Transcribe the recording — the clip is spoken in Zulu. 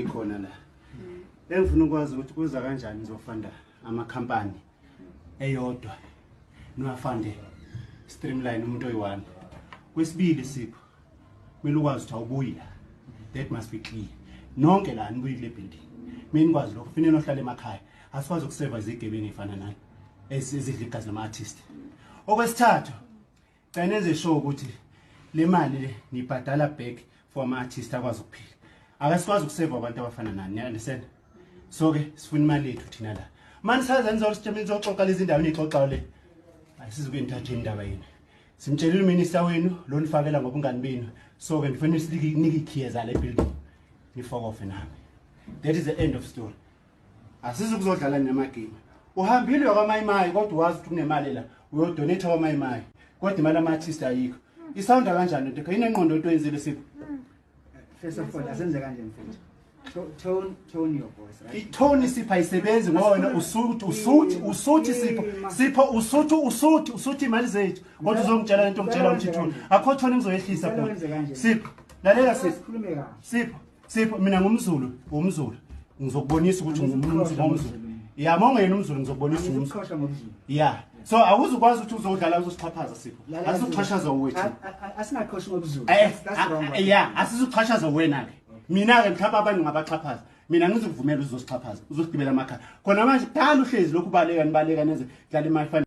Ngikhona la. Engifuna ukwazi ukuthi kuza kanjani nizofunda amakhampani eyodwa, niwafande streamline umuntu oyi-one. Kwesibili, Sipho, kumele ukwazi ukuthi awubuyi la. That must be clear. Nonke la nibuyi kule building. Mina nikwazi lokho, kufanele nohlala emakhaya. Asikwazi ukuseva izigebengu ey'fana nani ezidla igazi lama-artist. Okwesithathu, cela nenze sure ukuthi le mali le nibhadala back for ama-artist akwazi ukuphila. Akasikwazi ukuseva abantu abafana nani, niya-understand? So-ke sifuna imali yethu thina la. Mani saze nizoxoxa lezi ndawo niyixoxayo le, ayisizuke nithathe indaba yenu. Simtshelile uminister wenu lo nifakela ngobungani benu. So-ke ndifuna sinike ikhiye zale building, nifokofe nami. That is the end of story. Asizukuzodlala namagame. Uhambile uyakwamayimayi, kodwa wazi ukuthi kunemali la, uyodonate kwamayimayi, kodwa imali ama-artist ayikho. Isawunda kanjani into inengqondo into oyenzile, Sipho? First of all, asenze kanje, mfethu. Tone your voice, right? I-tone, Sipho, ayisebenzi ngoba wena usuthi usuthi usuthi, Sipho, Sipho, usuthi usuthi usuthi imali zethu, kodwa uzongitshela into ongitshela ukuthi tone akho, tone ngizoyehlisa. Ngicela wenze kanje. Sipho, lalela, Sipho. Sikhulume kahle. Sipho, Sipho, mina ngumZulu, umZulu, ngizokubonisa ukuthi Angizikuxosha ngumZulu. ngobuZulu. Ya, uma ungeyena umZulu, ngizokubonisa umZulu. Angizikuxosha ngobuZulu. Ya, so awuzukwazi ukuthi uzodlala uzosixhaphaza, Sipho. Lalela, Asizukuxhashaza wethu. Asingaqhoshi ngobuZulu. That's wrong. Ya, asizukuxhashaza wena-ke. Mina-ke mhlawumbe abanye ungabaxhaphaza, mina ngizokuvumela uzosixhaphaza, uzosigibela amakhaya khona manje. Kudala uhlezi lokhu ubaleka, nibaleka, nenze dlala imali.